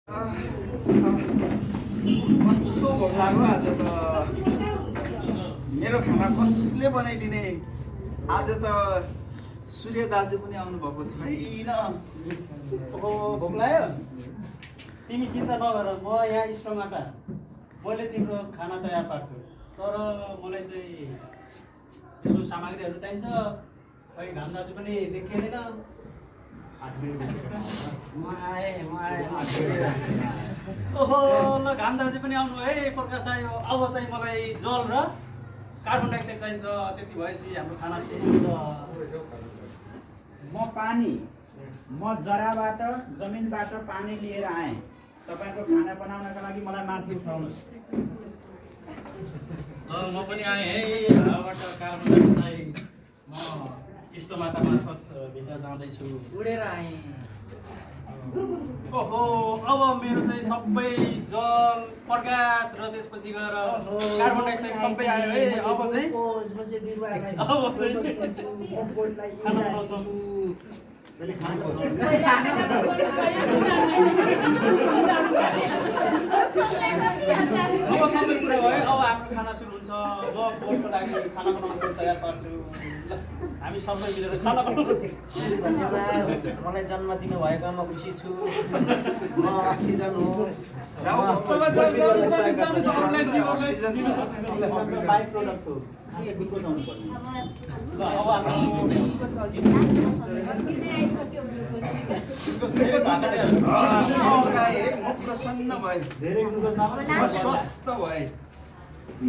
कस्तो भोक लाग्यो आज त। मेरो खाना कसले बनाइदिने? आज त सूर्य दाजु पनि आउनु भएको छैन। ओहो भोक लाग्यो? तिमी चिन्ता नगर, म यहाँ स्टोमाटा मैले तिम्रो खाना तयार पार्छु। तर मलाई चाहिँ यसो सामग्रीहरू चाहिन्छ। खै घाम दाजु पनि देखिँदैन। 8 मिनट बसेर म आएँ। ओहो ल घाम दाजु पनि आउनु है। प्रकाश आयो। अब चाहिँ मलाई जल र कार्बन डाइअक्साइड चाहिन्छ। त्यति भएपछि हाम्रो खाना सुरु हुन्छ। म पानी, म जराबाट जमिनबाट पानी लिएर आएँ। तपाईँको खाना बनाउनका लागि मलाई माथि उठाउनुहोस्। म पनि आएँ है। हावाबाट कार्बन डाइअक्साइड म स्टोमाटा मार्फत भित्र जाँदैछु। उडेर आएँ। ओहो अब मेरो चाहिँ सबै जल प्रकाश र त्यसपछि गएर कार्बन डाइअक्साइड सबै आयो है। अब चाहिँ खाना बनाउँछौँ। अब सबै कुरा भयो। अब हाम्रो खाना सुरु हुन्छ। म बोर्डको लागि खाना बनाउनु तयार पार्छु। हामी सबै मिलेर खाना बनाउँछौँ। धन्यवाद, मलाई जन्म दिनु भएकोमा खुसी छु। म अक्सिजन हो। बाई प्रोडक्ट हो। ग्लुकोज आउनु पर्ने। अब हाम्रो म प्रसन्न भएँ, धेरै ग्लुकोज म स्वस्थ भएँ।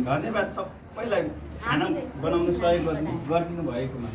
धन्यवाद सबैलाई खाना बनाउनु सहयोग गरिदिनु भएकोमा।